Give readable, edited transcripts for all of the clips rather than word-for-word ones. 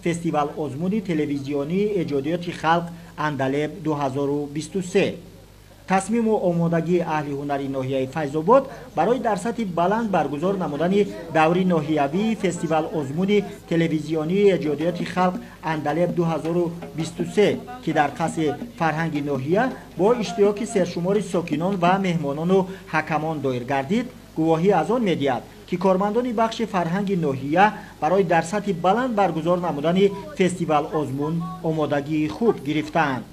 Фестивал-озмуни телевизионии эҷодиёти халқ «Андалеб 2023». Тасмиму омодагии аҳли ҳунари ноҳияи Файзобод барои дар сатҳи баланд баргузор намудани даври ноҳиявии фестивал-озмуни телевизионии эҷодиёти халқ «Андалеб 2023», ки дар қасри фарҳанги ноҳия бо иштироки сершумори сокинон ва меҳмонону ҳакамон доир гардид, гувоҳӣ аз он медиҳад, ки кормандони бахши фарҳанги ноҳия барои дар сатҳи баланд баргузор намудани фестивал-озмун омодагии хуб гирифтаанд.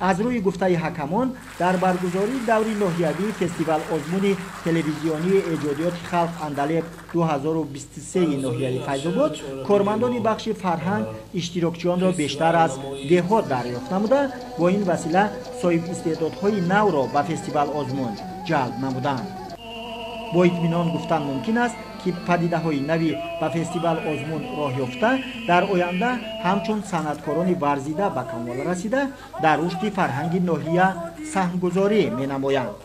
Аз рӯи гуфтаи ҳакамон, дар баргузории даври ноҳиявии фестивал-озмуни телевизионии эҷодиёти халқ «Андалеб 2023» ноҳияи Файзобод кормандони бахши фарҳанг иштирокчиёнро бештар аз деҳот дарёфт намуда, бо ин васила соҳибистеъдодҳои навро ба фестивал-озмун ҷалб намуданд. Бо итминон гуфтан мумкин аст, ки падидаҳои нави ба фестивал-озмун роҳ ёфта дар оянда ҳамчун санъаткорони варзида ба камол расида, дар рушди фарҳанги ноҳия саҳмгузорӣ менамоянд.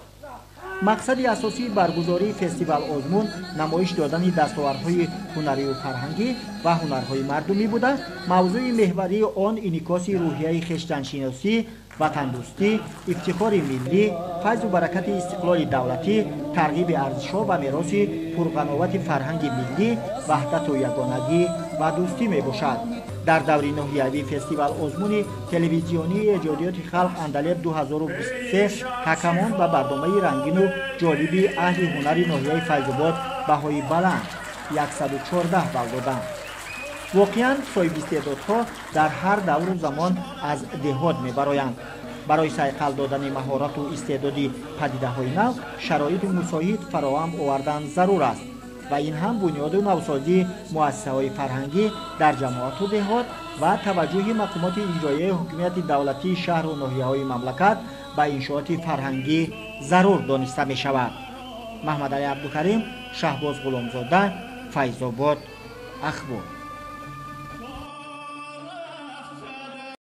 Мақсади асосии баргузории фестивал-озмун намоиш додани дастовардҳои ҳунарию фарҳангӣ ва ҳунарҳои мардумӣ буда, мавзӯи меҳварии он инъикоси рӯҳияи хештаншиносӣ, ватандӯстӣ, ифтихори миллӣ, файзу баракати истиқлоли давлатӣ, тарғиби арзишҳо ва мероси пурғановати фарҳанги миллӣ, ваҳдату ягонагӣ ва дӯстӣ мебошад. Дар даври ноҳиявии фестивал-озмуни телевизионии эҷодиёти халқ «Андалеб 2023» ҳакамон ба барномаи рангину ҷолиби аҳли ҳунари ноҳияи Файзобод баҳои баланд 114 балл доданд. Воқеан, соҳибистеъдодҳо дар ҳар давру замон аз деҳот мебароянд. Барои сайқал додани маҳорату истеъдоди падидаҳои нав шароити мусоид фароҳам овардан зарур аст ва ин ҳам бунёду навсозии муассисаҳои фарҳангӣ дар ҷамоату деҳот ва таваҷҷӯҳи мақомоти иҷроияи ҳукумияти давлатии шаҳру ноҳияҳои мамлакат ба иншооти фарҳангӣ зарур дониста мешавад. Маҳмадалӣ Абдукарим, Шаҳбоз Ғуломзода, Файзобод, Ахбор.